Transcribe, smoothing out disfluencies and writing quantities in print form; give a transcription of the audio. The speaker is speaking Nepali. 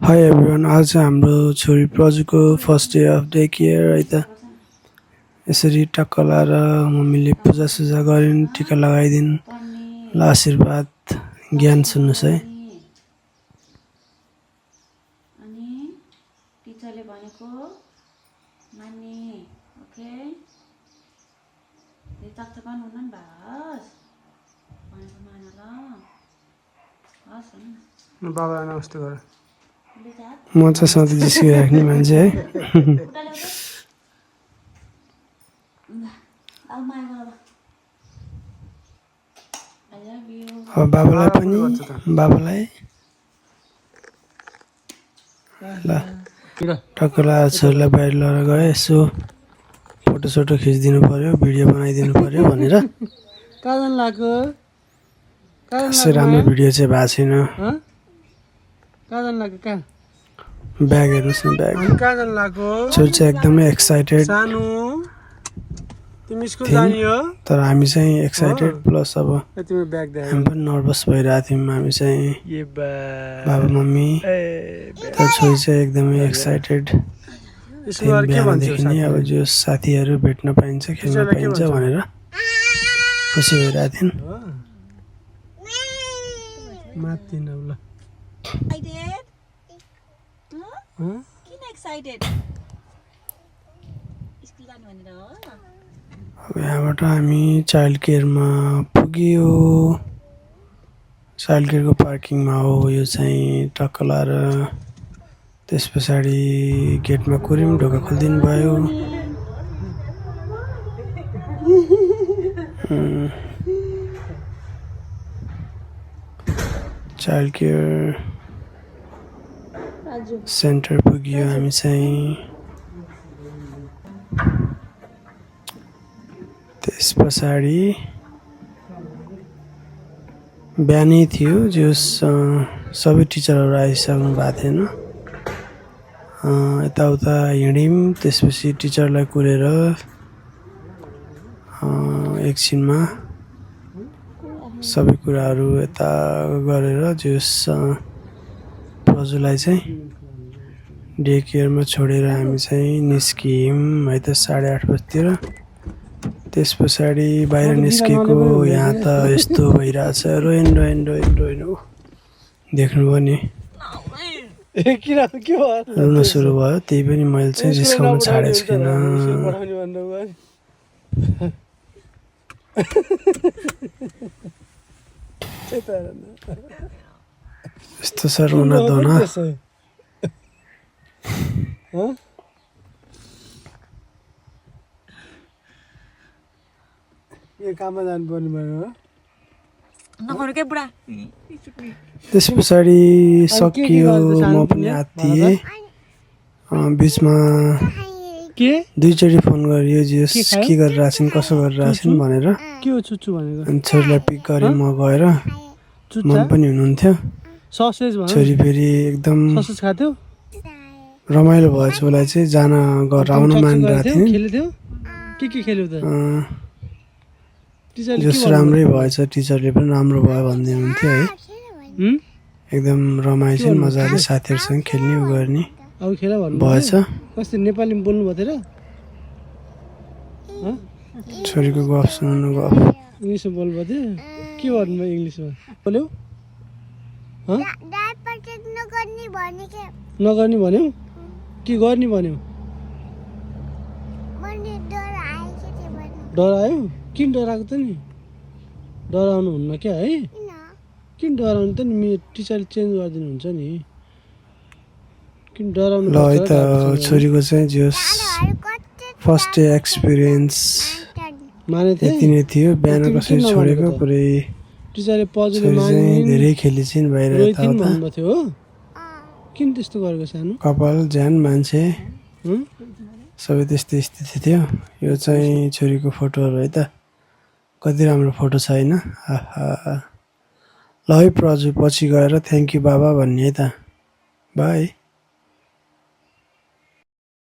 हाई एभ्रिवान, आज हाम्रो छोरी प्रजुको first day of daycare है त। यसरी टक्क लाएर मम्मीले पूजासुजा गरिन्, टिका लगाइदिन्। ल आशीर्वाद ज्ञान सुन्नुहोस् है। अनि टिचरले भनेको मान्ने, ओके? चकचकाउनु हुन्न नि भास भनेको मान ल। हस् हैन बाबा नमस्ते गर। म चाहिँ सधैँ जिस्किराख्ने मान्छे है। अब बाबालाई पनि बाबालाई ल टक्क लगाएर छोरीलाई बाहिर लिएर गयो। यसो फोटोसोटो खिचिदिनु पर्यो, भिडियो बनाइदिनु पर्यो भनेर। कहाँ जानु लाग्यो? खासै राम्रो भिडियो चाहिँ भएको छैन। कहाँ जानु लाग्यो? कहाँ ब्याग हेर्नुहोस् न, ब्याग। कहाँ जानु लाग्यो? छोरी चाहिँ एकदमै एक्साइटेड सानो तिमी स्कुल जाने हो? तर हामी चाहिँ एक्साइटेड प्लस अब तिम्रो ब्याग देखाउ। हामी पनि नर्भस भइरहेको थियौँ। हामी चाहिँ ए बाबा मम्मी, तर छोरी चाहिँ एकदमै एक्साइटेड। स्कुलहरु के भन्छ? बिहानदेखि नै अब जो साथीहरू भेट्न पाइन्छ, खेल्न पाइन्छ भनेर खुसी भइरहेको थियौँ। मात्तिन ल। किन एक्साइटेड? स्कुल जानु भनेर हो? अब यहाँबाट हामी चाइल्ड केयरमा पुग्यो। चाइल्ड केयरको पार्किङमा हो यो चाहिँ। टक्क लाएर त्यस पछाडि गेटमा कुर्यौँ, ढोका खोलिदिनु भयो। चाइल्ड केयर सेन्टर पुग्यो हामी चाहिँ। त्यस पछाडि बिहानै थियो, जस सबै टिचरहरू आइसक्नु भएको थिएन। यताउता हिँड्यौँ, त्यसपछि टिचरलाई कुरेर एकछिनमा सबै कुराहरू यता गरेर जस प्रजुलाई चाहिँ डे केयरमा छोडेर हामी चाहिँ निस्कियौँ है त 8:30 बजीतिर। त्यस पछाडि बाहिर निस्केको यहाँ त यस्तो भइरहेछ। रोइन हो, देख्नुभयो नि, रुन सुरु भयो। त्यही पनि मैले चाहिँ जिस्काउन छाडेको छैन। यस्तो छ रोना धोना। यो काममा जानुपर्ने भयो। त्यस पछाडि सकियो, म पनि आत्तिएँ। बिचमा दुईचोटि फोन गरियो, जस के गरिरहेछन्, कसो गरिरहेछन् भनेर। के हो चुच्चु भनेको? अनि छोरीलाई पिक गरेँ म गएर। मम पनि हुनुहुन्थ्यो। ससेज भन। छोरी फेरि एकदम ससेज खाथ्यो? रमाइलो भएछ उसलाई चाहिँ। जान घर आउन मानिरहेको थियो। खेल्थ्यो? के खेल्यो त? जस राम्रै भएछ, टिचरले पनि राम्रो भयो भन्दै हुनुहुन्थ्यो है। एकदम रमाइछन्, मजाले साथीहरूसँग खेल्ने उ गर्ने अब खेला भन्नु भएछ। कस्तो नेपालीमा बोल्नु भयो तेरो? छोरीको गफ सुन्नु, गफ इङ्ग्लिसमा बोल्नु भयो थियो? के भन्नु भयो इङ्ग्लिसमा? बोल्यौ? नगर्ने भन्यो? के गर्ने भन्यो? डर आयो? किन डराएको त नि? डराउनु हुन्न क्या है? किन डराउनु त नि? टिचरले चेन्ज गरिदिनुहुन्छ नि। किन डराउनु? ल है त। छोरीको चाहिँ जस फर्स्ट डे एक्सपिरियन्स माने यति नै थियो। बिहान कसरी छोडेको पुरै टिचरले पजुले चाहिँ धेरै खेलिछन् बाहिर भन्नुभएको थियो हो? किन त्यस्तो गरेको सानो? कपाल ज्यान मान्छे सबै त्यस्तै स्थिति थियो। यो चाहिँ छोरीको फोटोहरू है त। कति राम्रो फोटो छ होइन? ल है प्रजु, पछि गएर थ्याङ्क यू बाबा भन्ने है त। बाई।